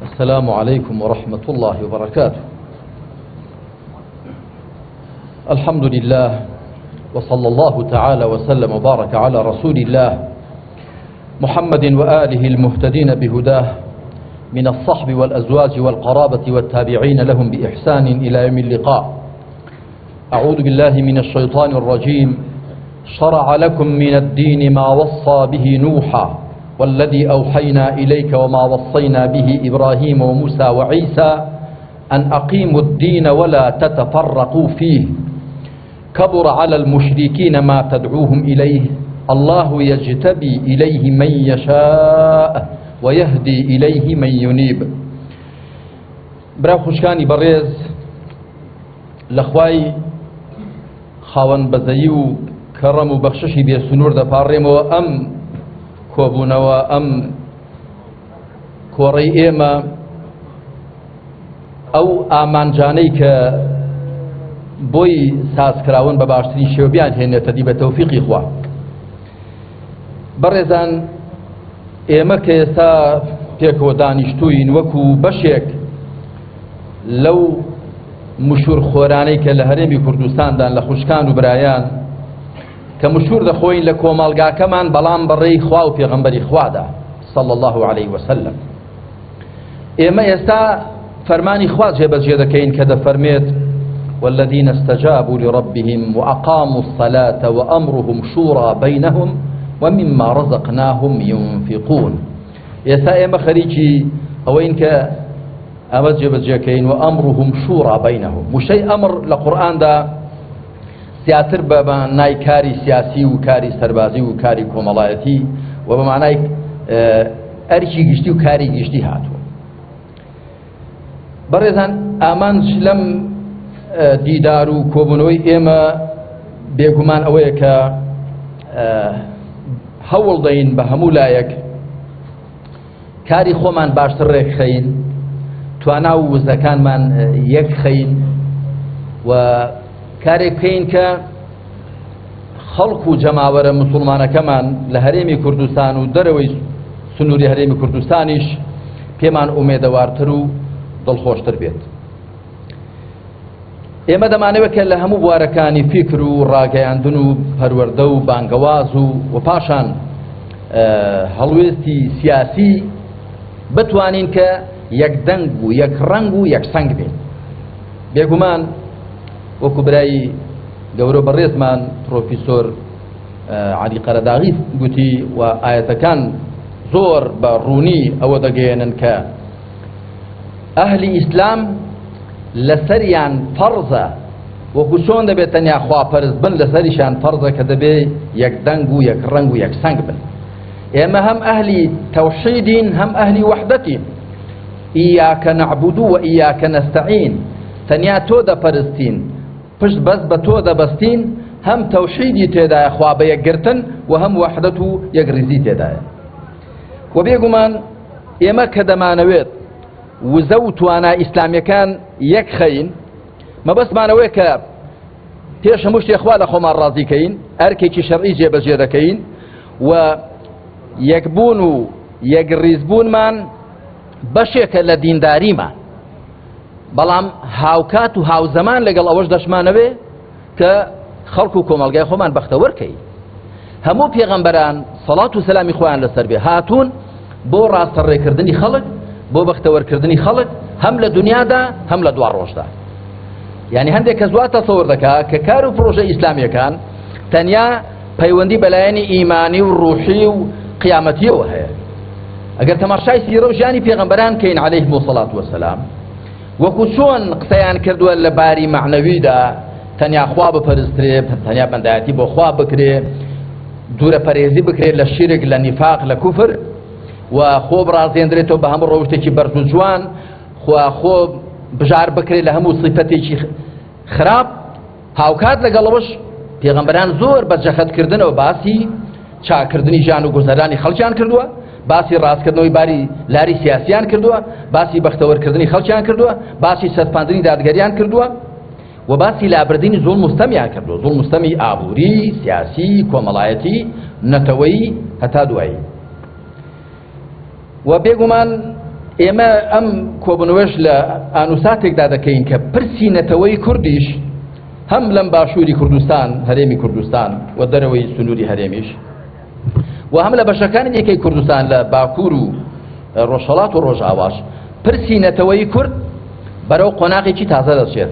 السلام عليكم ورحمة الله وبركاته. الحمد لله وصلى الله تعالى وسلم وبارك على رسول الله محمد وآله المهتدين بهداه من الصحب والأزواج والقرابة والتابعين لهم بإحسان إلى يوم اللقاء. أعوذ بالله من الشيطان الرجيم. شرع لكم من الدين ما وصى به نوحا والذي أوحينا إليك وما وصينا به إبراهيم وموسى وعيسى أن أقيموا الدين ولا تتفرقوا فيه. كبر على المشركين ما تدعوهم إليه، الله يجتبي إليه من يشاء ويهدي إليه من ينيب. برا خوشکانی بەڕێز، لەخوای خاوەن بەزەیی و کەڕەم و بەخششی بێسنوور دەپاڕێمەوە ئەم کۆبوونەوە، ئەم کۆڕەی ئێمە، ئەو ئامانجانەی کە بۆی سازکراون بە باشترین شێوە بیان هێنێتە دی بە تەوفیقی خوا. بەڕێزان، ئێمە کە ئێستا پێکەوە دانیشتوین وەکو بەشێک لەو مشوور خۆرانەی کە لە هەرێمی کوردستاندان، لە خوشکان و برایان کە مشوور دەخۆین لە کۆمەڵگاکەمان، بەڵام بەڕێی خوا و پێغەمبەری خوادا صلى الله عليه وسلم. ئێمە ئێستا فەرمانی خوا جێبەجێ دەکەین کە دەفەرمێت: والذين استجابوا لربهم وأقاموا الصلاة وأمرهم شورى بينهم ومما رزقناهم ينفقون. ئێستا ئێمە خەریکی ئەوەین کە ئەمە جێبەجێکەین. وأمرهم شورى بينهم. وشەی ئەمر لە قورئاندا زیاتر بە مانای کاری سیاسی و کاری سەربازی و کاری کۆمەڵایەتی و بە مانای ئەرکی گشتی و کاری گشتی هاتووە. بەڕێزان، ئامانج لەم دیدار و کۆبوونەوەی ئێمە بێگومان ئەوەیە کە هەوڵ دەین بە هەموو لایەک کاری خۆمان باشتر ڕێکخەین، توانا و وزەکانمان یەک خەین و کارێک بکەین کە خەڵک و جەماوەرە مسلمانەکەمان لە هەرێمی کوردستان و دەرەوەی سنووری هەرێمی کوردستانیش پێمان ئومێدەوارتر و دڵخۆشتر بێت. ئێمە دەمانەوێت کە لە هەموو بوارەکانی فیکر و ڕاگەیاندن و پەروەردە و بانگەواز و پاشان هەڵوێستی سیاسی بتوانین کە یەک دەنگ و یەک ڕەنگ و یەک سەنگ بین. بێگومان وەکو برای گەورە بەڕێزمان پرۆفیسۆر علی قەرەداغی گوتی و ئاەتەکان زۆر بە ڕوونی ئەوە دەگەیەنن کە ئەهلی ئیسلام لەسەریان فەرزە، وەکو چۆن دەبێت تەنیا خواپەرست بن، لەسەریشان فەرزە کە دەبێت یەک دەنگ و یەک ڕەنگ و یەک سەنگ بن. ئێمە هەم ئەهلی تەوحیدین هەم ئەهلی وەحدەتین. إياك نعبد وإياك نستعين، تەنیا تۆ دەپەرستین، پشت بەس بە تۆ دەبەستین. هەم تەوحیدی تێدایە، خوا بە یەکگرتن، و هەم وەحدەت و یەکڕیزی تێدایە. و بێگومان ئێمە کە دەمانەوێت وزە و توانا ئیسلامیەکان یەک خەین، مەبەستمانەوەیە کە پێش هەموو شتێ خوا لە خۆمان ڕازیکەین، ئەرکێکی شەرعی جێبەجێ دەکەین و یەکبوون و یەکڕیزبوونمان بەشێکە لە دینداریمان. بەڵام هاوکات و هاوزەمان لەگەڵ ئەوەش دەشمانەوێ کە خەڵک و کۆمەڵگای خۆمان بەختەوەرکەین. هەموو پێغەمبەران سەڵات و سەلامی خۆیان لەسەر بێ هاتوون بۆ ڕاستەڕێکردنی خەڵک، بۆ بەختەوەرکردنی خەڵک، هەم لە دنیادا هەم لە دوا ڕۆژدا. یعنی هەندێک کەس وا تەسەور دەکا کە کار و پرۆژە ئیسلامیەکان تەنیا پەیوەندی بەلایەنی ئیمانی و ڕوحی و قیامەتیەوە هەیە. ئەگەر تەماشای سیرە و ژیانی پێغەمبەران کەین عەلەیهم وسەڵات وەسەلام، وەکو چۆن قسەیان کردووە لە باری مەعنەویدا تەنیا خوا بپەرسترێ، تەنیا بەندایەتی بۆ خوا بکرێ، دوورە پەرێزی بکرێت لە شیرک، لە نیفاق، لە کوفر، و خۆ بڕازێندرێتەوە بە هەموو ڕەوشتێکی بەرز و جوان، خوا خۆ بژار بکرێت لە هەموو سیفەتێکی خراپ. هاوکات لەگەڵەوەش پێغەمبەران زۆر بە جەخەتکردنەوە باسی چاکردنی ژیان و گوزەرانی خەڵکیان کردووە، باسی ڕاستکردنەوەی باری لاری سیاسیان کردووە، باسی بەختەوەرکردنی خەڵکیان کردووە، باسی چەسپاندنی دادگەریان کردووە و باسی لابردنی زوڵم و ستەمیان کردووە، زوڵم و ستەمی ئابووری، سیاسی، کۆمەڵایەتی، نەتەوەیی هەتا دوایی. و بێگومان ئێمە ئەم کۆبوونەوەش لە ئانوساتێکدا دەکەین کە پرسی نەتەوەی کوردیش هەم لەم باشووری کوردستان، هەرێمی کوردستان و دەرەوەی سنووری هەرێمیش و هەم لە بەشەکانی دیکەی کوردستان لە باکوور و ڕۆژهەڵات و ڕۆژئاواش پرسی نەتەوەی کورد بەرەو قۆناغێکی تازە دەچێت.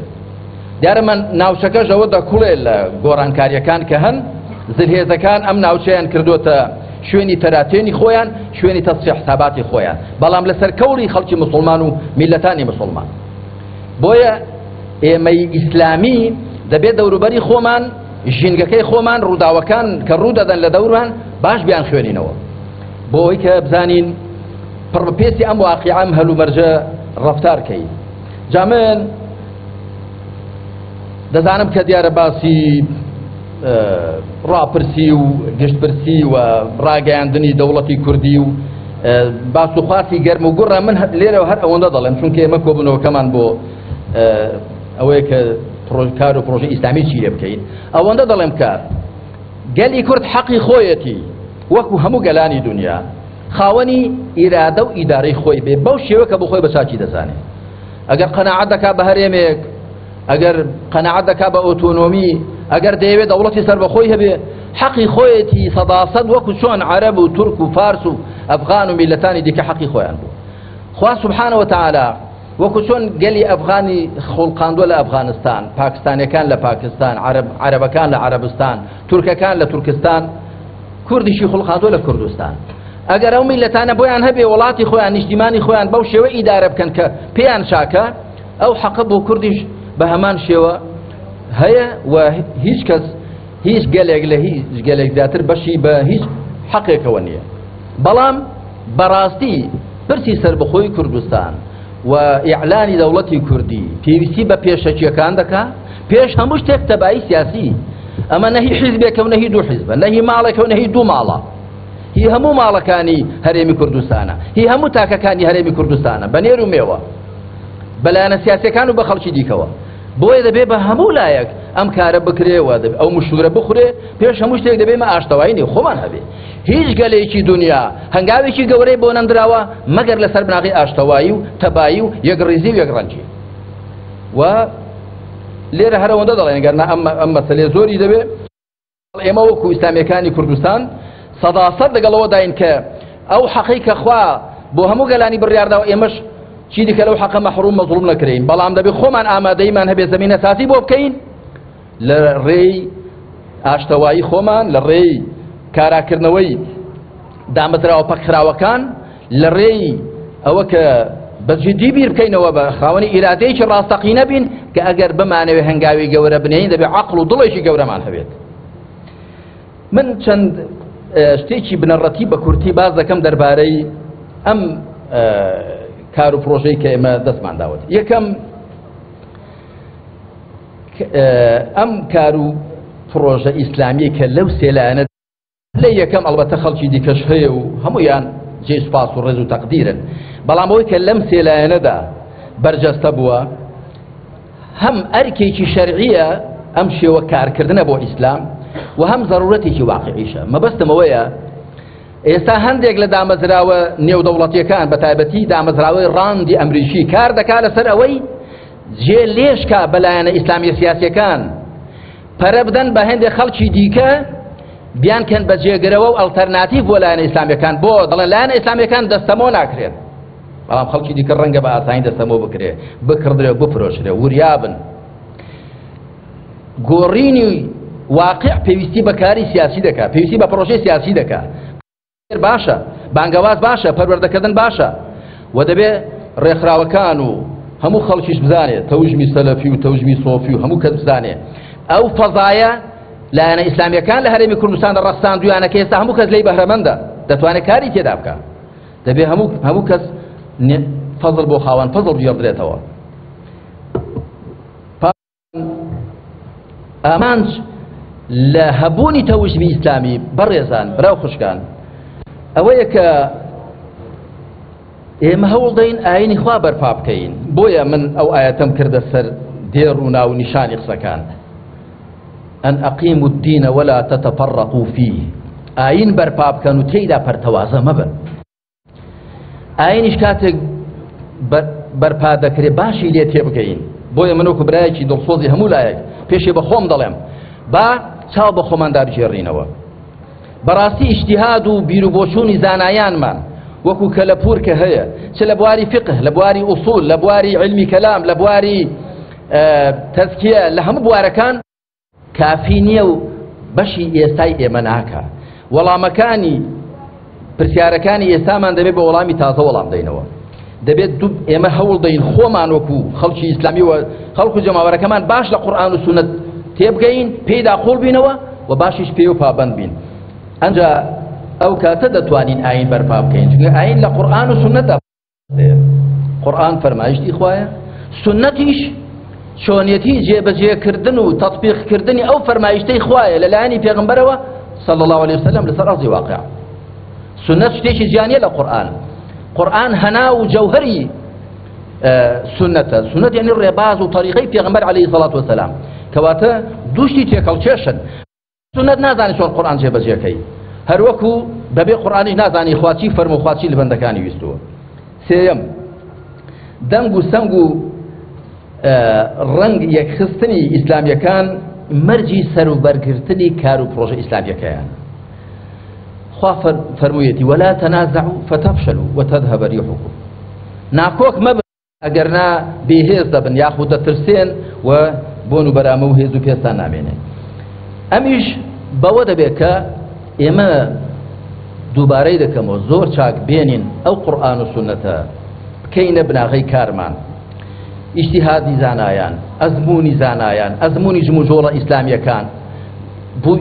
دیارە من ناوچەکەش ئەوە دەکوڵێ لە گۆڕانکاریەکان کە هەن، زلهێزەکان ئەم ناوچەیان کردوتە شوێنی تەراتێنی خۆیان، شوێنی تەسفیە حساباتی خۆیان، بەڵام لەسەر کەوڵی خەڵکی مسوڵمان و میللەتانی مسوڵمان. بۆیە ئێمەی ئیسلامی دەبێت دەوروبەری خۆمان، ژینگەکەی خۆمان، ڕووداوەکان کە ڕوو دەدەن لە دەورمان باش بیان خوێنینەوە، بۆ ئەوەی کە بزانین پڕ بەپێستی ئەم واقیعە، ئەم هەلومەرجە ڕەفتار کەین. جا من دەزانم کە دیارە باسی ڕاپرسی و گشتپرسی و ڕاگەیاندنی دەوڵەتی کوردی و باس و خواسی گەرم و گوڕە. من لێرەوە هەر ئەوەندە دەڵێم، چونکە ئێمە کۆبوونەوەکەمان بۆ ئەوەیە کە کار و پرۆژە ئیسلامی چی لێ بکەین. ئەوەندە دەڵێم کە گەلی کورد حەقی خۆیەتی وەکو هەموو گەلانی دنیا خاوەنی ئیرادە و ئیدارەی خۆی بێ، بەو شێوە کە بۆ خۆی بە چاکی دەزانێ. ئەگەر قەناعەت دەکا بە هەرێمێک، ئەگەر قەناعەت دەکا بە ئۆتۆنۆمی، ئەگەر دەیەوێت دەوڵەتی سەربەخۆی هەبێ، حەقی خۆیەتی سەداسەد، وەکو چۆن عەرەب و تورک و فارس و ئەفغان و میلەتانی دیکە حەقی خۆیان بوو. خوا سبحانە وتعالی وەکو چۆن گەلی ئەفغانی خوڵقاندووە لە ئەفغانستان، پاکستانیەکان لە پاکستان، عەرەبەکان لە عەرەبستان، تورکەکان لە تورکستان، کوردیشی خوڵقاندووە لە کوردستان. ئەگەر ئەو میلەتانە بۆیان هەبێ وڵاتی خۆیان، نیشتیمانی خۆیان بەو شێوە ئیدارە بکەن کە پێیان چاکە، ئەو حەقە بۆ کوردیش بە هەمان شێوە هەیە و هیچ کەس، هیچ گەلێک لە هیچ گەلێک زیاتر بەشی بە هیچ حەقێکەوە نییە. بەڵام بەڕاستی پرسی سەربەخۆی کوردستان و ئیعلانی دەوڵەتی کوردی پێویستی بە پێشەکیەکان دەکا، پێش هەموو شتێک تەبایی سیاسی. ئەمە نەهی حیزبێکە و نەهی دوو حیزبە، نەهی ماڵێکە و نەهی دوو ماڵە، هی هەموو ماڵەکانی هەرێمی کوردستانە، هی هەموو تاکەکانی هەرێمی کوردستانە، بە نێر و مێوە، بە لایەنە سیاسیەکان و بە خەڵکی دیکەوە. بۆیە دەبێ بە هەموو لایەک ئەم کارە بکرێ و ئەو مشورە بخورێ. پێش هەموو شتێک دەبێ مە ئاشتەوایی نێو خۆمان هەبێ. هیچ گەلێکی دنیا هەنگاوێکی گەورەی بۆ نەندراوە مەگەر لەسەر بناغی ئاشتەوایی و تەبایی و یەکڕیزی و یەکڕەنگی. و لێرە هەرەوەندە دەڵێن، گەرنا ئەم مەسەلەیە زۆری دەبێ. ئێمە وەکو ئیسلامیەکانی کوردستان سەداسەد لەگەڵەوە داین کە ئەو حەقەی کە خوا بۆ هەموو گەلانی بڕیارداوە، ئێمەش چی دیکە لەو حەقە مەحروم مەزڵوم نەکرێین، بەڵام دەبێ خۆمان ئامادەیمان هەبێ زەمینە سازی بۆ بکەین لە ڕێی ئاشتەوایی خۆمان، لە ڕێی کاراکردنەوەی دامەزراوە پەکخراوەکان، لە ڕێی ئەوە کە بە جدی بیر بکەینەوە، بە خاوەنی ئیرادەیەکی ڕاستەقینە بین کە ئەگەر بمانەوێ هەنگاوی گەورە بنێین دەبێ عەقڵ و دڵێکی گەورەمان هەبێت. من چەند شتێکی بنەڕەتی بە کورتی باس دەکەم دەربارەی ئەم کار و پرۆژەی کە ئێمە دەستمان داوت. یەکەم، ئەم کار و پرۆژە ئیسلامیە کە لەو سێلایەنە لە یەکەم، ئەڵبەتە خەڵکی دیکەش هەیە و هەمویان جێ سوپاس و ڕێز و تەقدیرن، بەڵام ئەوەی کە لەم سێلایەنەدا بەرجەستە بووە هەم ئەرکێکی شەرعیە ئەم شێوە کارکردنە بۆ ئیسلام و هەم زەرورەتێکی واقعیشە. مەبەستم ئەوەیە ئێستا هەندێک لە دامەزراوە نێودەوڵەتیەکان، بە تایبەتی دامەزراوەی ڕاندی ئەمریکی، کار دەکا لەسەر ئەوەی جێ لێشکا بە لایەنە ئیسلامیە سیاسیەکان، پەرە بدەن بە هەندێک خەڵکی دیکە، بیانکەن بە جێگرەوە و ئەڵتەرناتیڤ بۆ لایەنە ئیسلامیەکان. بۆ دەڵێن لایەنە ئیسلامیەکان دەستەمۆ ناکرێن، بەڵام خەڵکی دیکە ڕەنگە بە ئاسانی دەستەمۆ بکرێ، بکڕدرێ و بفرۆشرێ. وریابن، گۆڕینی واقع پێویستی بە کاری سیاسی دەکات، پێویستی بە پرۆژەی سیاسی دەکات. باشە بانگەواز باشە، پەروەردەکردن باشە، و دەبێ ڕێکخراوەکان و هەموو خەڵکیش بزانێت، تەوژمی سەلەفی و تەوژمی سۆفی و هەموو کەس بزانێت ئەو فەزایە لایەنە ئیسلامیەکان لە هەرێمی کوردستاندا ڕەخساندویانە کە ئێستا هەموو کەس لێی بەهرەمەندە، دەتوانێت کاری تێدا بکە. دەبێ هەموو کەس فەزڵ بۆ خاوەن فەزڵ بگێڕدرێتەوە. ئامانج لە هەبوونی تەوژمی ئیسلامی، بەڕێزان، برا و خوشکان، ئەوەیە کە ئێمە هەوڵ دەین ئاینی خوا بەرپا بکەین. بۆیە من ئەو ئاەتەم کردە سەر دێڕ و ناو نیشانی قسەکان، ئەن ئەقیموا الدین ولا تتفرقوا فيه، ئاین بەرپا بکەن و تێیدا پەرتەوازە مەبن. ئاینیش کاتێک بەرپا دەکرێت باشی لێ تێبگەین. بۆیە من وەکو برایەکی دڵسۆزی هەموو لایەک پێشێ بە خۆم دەڵێم با چاو بە خۆماندا بگێڕینەوە. بەڕاستی ئیجتیهاد و بیر و بۆچوونی زانایانمان وەکو کەلەپوور کە هەیە، چ لە بواری فقه، لە بواری ئوسول، لە بواری علمی کەلام، لە بواری تەزکیە، لە هەموو بوارەکان کافی نییە و بەشی ئێستای ئێمە ناکا. وەڵامەکانی پرسیارەکانی ئێستامان دەبێت بە وەڵامی تازە وەڵام دەینەوە. دەبێت ئێمە هەوڵ دەین خۆمان وەکو خەڵکی ئیسلامی و خەڵک و جەماوەرەکەمان باش لە قورئان و سوننەت تێبگەین، پێیدا قوڵ بینەوە و باشیش پێ و پابەند بین. ئەنجا ئەو کاتە دەتوانین ئاین بەرپا بکەین، چونکە ئاین لە قورئان و سوننەتدا. قورئان فەرمایشتی خوایە، سوننەتیش چۆنیەتی جێبەجێکردن و تەطبیقکردنی ئەو فەرمایشتەی خوایە لەلایەنی پێغەمبەرەوە صلی الله عليه وسلم لەسەر ئەرضی واقع. سوننەت شتێکی جیانیە لە قورئان. قورئان هەنا و جەوهەری سوننەتە. سوننەت یعنی ڕێباز و طریقەی پێغەمبەر عەلەیهی سەڵات وەسەلام. کەواتە دوو شتی تێکەڵکێشن. سوننەت نازانی چۆن قورئان جێبەجێکەی، هەروەکو بەبێ قورئانیش نازانی خوا چی فەرموو، خوا چی لە بەندەکانی ویستووە. سێیەم، دەنگ و سەنگ و ڕەنگ یەکخستنی ئیسلامیەکان مەرجی سەروبەرگرتنی کار و پرۆژە ئیسلامیەکەیان. خوا فەرموویەتی ولا تنازعوا فتفشلوا وتذهب ريحكم. ناکۆک مەبن ئەگەر نا بێهێز دەبن یاخود دەترسێن و بۆن و بەرامە و هێز و پێستان نامێنێ. ئەمیش بەوە دەبێت کە ئێمە دووبارەی دەکەمەوە زۆر چاک بێنین ئەو قورئان و سوننەتە بکەینە بناغەی کارمان. ئیجتیهادی زانایان، ئەزموونی زانایان، ئەزموونی جموجۆڵە ئیسلامیەکان،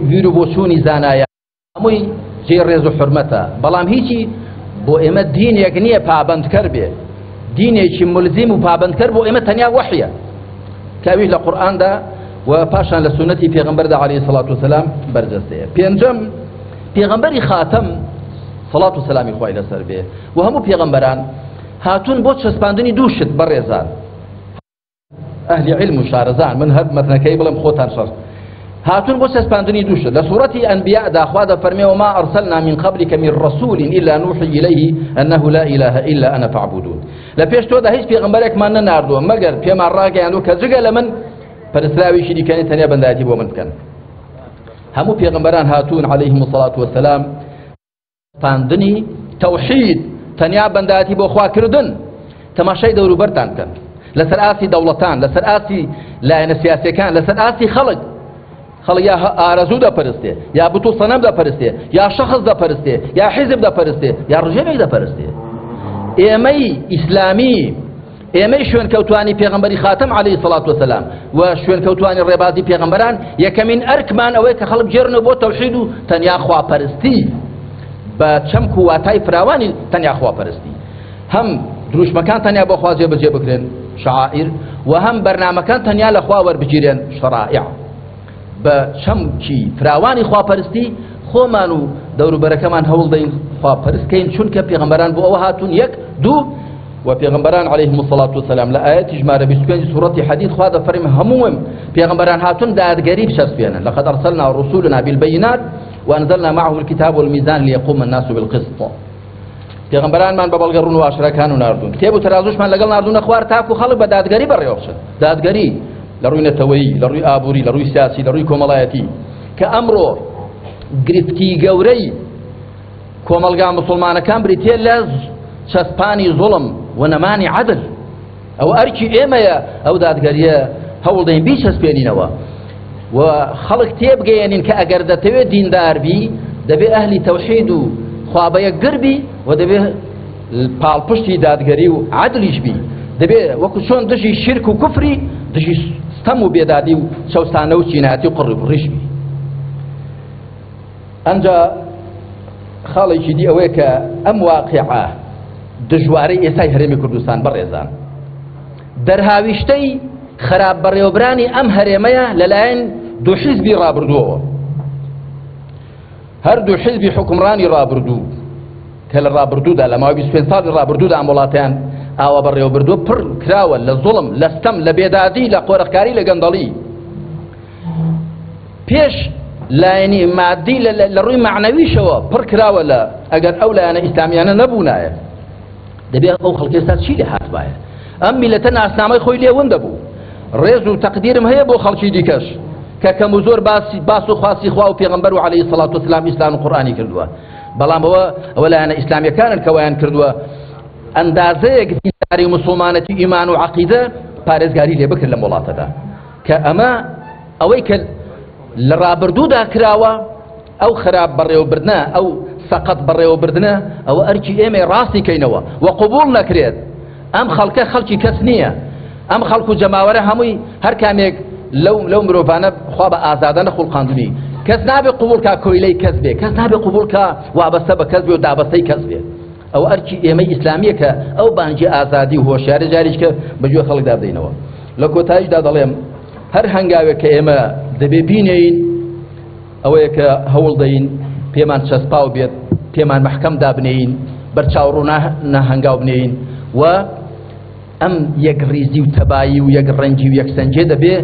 بیر و بۆچوونی زانایان هەمووی جێی ڕێز و حرمەتە، بەڵام هیچی بۆ ئێمە دینێک نییە پابەندکەر بێ. دینێکی ملزیم و پابەندکەر بۆ ئێمە تەنیا وەحیە کە ئەویش لە قورئاندا و پاشان لە سوننەتی پێغەمبەردا عەلەیهی سەڵات وسەلام بەرجەستەیە. پێنجەم، پێغەمبەری خاتەم سەڵات و سەلامی خوای لەسەر بێ و هەموو پێغەمبەران هاتوون بۆ چەسپاندنی دوو شت بەڕێزان ئەهلی علم و شارەزان، من هەر مەتنەکەی بڵێم خۆتان شەڕ هاتوون بۆ چەسپاندنی دوو شت. لە سوورەتی ئەنبیاء دا خوا دەفەرمێ وما ئەرسلنا من قبلك من رسول إلا نوحي إليه أنه لا إله إلا أنا فاعبدون. لە پێش تۆدا هیچ پێغەمبەرێکمان نەناردووە مەگەر پێمان ڕاگەیاندووە کە جگە لە من پەرستراوێکی دیکە تەنیا بەندایەتی بۆ من بکەن. هەموو پێغەمبەران هاتوون عەلەیهم الصلاة والسلام پاندنی تەوحید، تەنیا بەندایەتی بۆ خواکردن. تەماشای دەوروبەرتان بکەن لەسەر ئاستی دەوڵەتان، لەسەر ئاستی لایەنە سیاسیەکان، لەسەر ئاستی خەڵک. خەڵک یا ئارەزوو دەپەرستێ، یا بت و سەنەم دەپەرستێ، یا شەخص دەپەرستێ، یا حیزب دەپەرستێ، یا ڕژێمێک دەپەرستێ. ئێمەی ئیسلامی، ئێمەی شوێنکەوتوانی پێغەمبەری خاتەم عەلەیهی سەڵات وەسەلام و شوێنکەوتوانی ڕێبازی پێغەمبەران، یەکەمین ئەرکمان ئەوەیە کە خەڵک بگێڕنەوە بۆ تەوحید و تەنیا خواپەرستی بە چەمک و واتای فراوانی تەنیا خواپەرستی. هەم دروشمەکان تەنیا بۆ خوا جێبەجێ بکرێن شعائر، و هەم بەرنامەکان تەنیا لە خوا وەربگیرێن شەرائع. بە چەمکی فراوانی خواپەرستی خۆمان و دەوروبەرەکەمان هەوڵ دەین خواپەرستکەین، چونکە پێغەمبەران بۆ ئەوە هاتوون. یەک دوو و پێغەمبەران عەلەیهم الصلاة والسلام لە ئایەتی ژمارە 25 سوڕەتی حەدید خوا دەفەرمێ هەمووم پێغەمبەران هاتوون دادگەری بچەسپێنن. لقد أرسلنا رسولنا بالبينات وأنزلنا معهم الكتاب والميزان ليقوم الناس بالقسط. پێغەمبەرانمان بە بەڵگە ڕوون و ئاشکراکان و ناردوون، کتێب و تەرازوشمان لەگەڵ ناردوونە خوار تاکو خەڵک بە دادگەری بەڕێوە بچن. دادگەری لە ڕووی نەتەوەیی، لە ڕووی ئابووری، لە ڕووی سیاسی، لە ڕووی کۆمەڵایەتی، کە ئەمڕۆ گرفتی گەورەی کۆمەڵگا مسلمانەکان بریتیە لە چەسپانی زوڵم و نەمانی عەدل. ئەو ئەرکی ئێمەیە ئەو دادگەریە هەوڵ دەین بیچەسپێنینەوە و خەڵک تێبگەیەنین کە ئەگەر دەتەوێت دیندار بی دەبێ ئەهلی تەوحید و خوا بە یەکگر بی و دەبێ پاڵپشتی دادگەری و عەدلیش بی. دەبێ وەکو چۆن دژی شرک و کوفری، دژی ستەم و بێدادی و چەوسانە و چینایەتی و قڕ و ڕیش بی. ئەنجا خاڵێکی دی ئەوەیە کە ئەم واقعە دژوارەی ئێستای هەرێمی کوردستان بەڕێزان دەرهاویشتەی خراپ بەڕێوەبرانی ئەم هەرێمەیە لەلایەن دوو حیزبی ڕابردووەوە. هەر دوو حیزبی حکومڕانی ڕابردوو کە لە ڕابردوودا لە ماوەی 25 ساڵی ڕابردوودا ئەم وڵاتیان ئاوا بەڕێوەبردووە، پڕ کراوە لە زوڵم، لە ستەم، لە بێدادی، لە قۆرخکاری، لە گەندەڵی. پێش لایەنی مادی لە ڕووی معنەویشەوە پڕ کراوە لە ئەگەر ئەو لایەنە ئیسلامیانە نەبوونایە. دەبێ ئەو خەڵکە ئێستا چی لێ هاتبایە؟ ئەم میلەتە ناسنامەی خۆی لێ ون دەبوو. ڕێز و تەقدیرم هەیە بۆ خەڵکی دیکەش کە کەم و زۆر باسی باس و خواستی خوا و پێغەمبەر و عەلەیهی سەڵات وسلام ئیسلام و قورئانی کردووە، بەڵام ئەوە ئەوە لایەنە ئیسلامیەکانن کە وایان کردووە ئەندازەیەک دینداری و مسوڵمانەتی ئیمان و عەقیدە پارێزگاری لێ بکرد لەم وڵاتەدا، کە ئەمە ئەوەی کە لە ڕابردوودا کراوە، ئەو خراپ بەڕێوەبردنە، ئەو سەقەت بەڕێوەبردنە، ئەوە ئەرکی ئێمەی ڕاستی کەینەوە و قبوڵ نەکرێت. ئەم خەڵکە خەڵکی کەس نییە، ئەم خەڵک و جەماوەرە هەمووی هەر کامێک لەو لەو مرۆڤانە خوا بە ئازادانە خوڵقاندنی. کەس نابێ قبوڵ کا کۆیلەی کەس بێ، کەس نابێ قبوڵ کا وابەستە بە کەس بێ و دابەستەی کەس بێ. ئەو ئەرکی ئێمەی ئیسلامیە کە ئەو بانگی ئازادی و هۆشیاری جاریش کە بە گوێ خەڵکدا بدەینەوە. لە کۆتاییشدا دەڵێم هەر هەنگاوێک کە ئێمە دەبێ بینێین ئەوەیە کە هەوڵ دەین پێمان چەسپاو بێت، پێمان مەحکەم دابنێین، بەرچاو ڕوو نەهەنگاو بنێین و ئەم یەک ڕیزی و تەبایی و یەک ڕەنگی و یەکسەنگێ دەبێ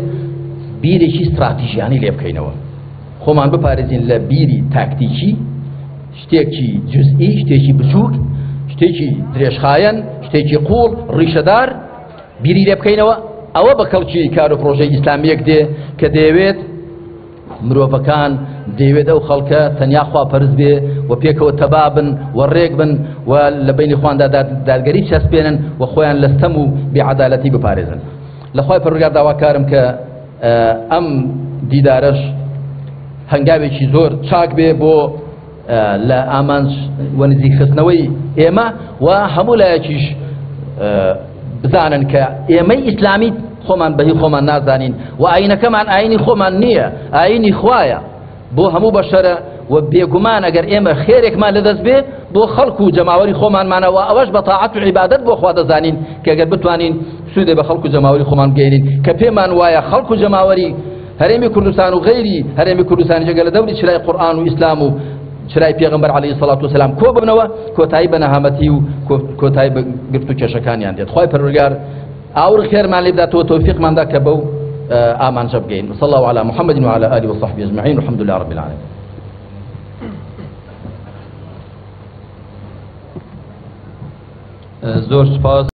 بیرێکی استراتیژیانی لێ بکەینەوە، خۆمان بپارێزین لە بیری تاکتیکی، شتێکی جزئی، شتێکی بچووک، شتێکی درێژخایەن، شتێکی قوڵ ڕیشەدار بیری لێ بکەینەوە. ئەوە بە کەڵکی کار و پرۆژەی ئیسلامیەک دێ کە دەیەوێت مرۆڤەکان، دەیەوێت ئەو خەڵکە تەنیا خواپەرست بێ و پێکەوە تەبا بن و ڕێک بن و لە بەینی خواندا دادگەری چەسپێنن و خۆیان لە ستەم و بێعەدالەتی بپارێزن. لە خوای پەروەردگار داواکارم کە ئەم دیدارەش هەنگاوێکی زۆر چاک بێ بۆ لە ئامانج و نزیکخستنەوەی ئێمە و هەموو لایەکیش بزانن کە ئێمەی ئیسلامی خۆمان بەهی خۆمان نازانین و ئاینەکەمان ئاینی خۆمان نییە، ئاینی خوایە بۆ هەموو بەشەرە و بێگومان ئەگەر ئێمە خێرێکمان لەدەست بێ بۆ خەڵک و جەماوەری خۆمانمانەوە، ئەوەش بە تاعەت و عیبادەت بۆ خوا دەزانین کە ئەگەر بتوانین سوودێ بە خەڵک و جەماوەری خۆمان بگەیەنین کە پێمان وایە خەڵک و جەماوەری هەرێمی کوردستان و غەیری هەرێمی کوردستان جگە لە دەوری چرای قورئان و ئیسلام و چرای پێغەمبەر عەلەیهی سەڵات وسەلام کۆ ببنەوە، کۆتایی بە نەهامەتی و کۆتایی بە گرفت و کێشەکانیان دێت. خوای پەروەردگار ئاوڕ خێرمان لێ بداتەوە، تەوفیقمان دا کە بەو ئامانجە بگەین. صلی الله على محمد وعلى آله وصحبه أجمعين والحمد لله رب العالمين. زۆر سوپاس.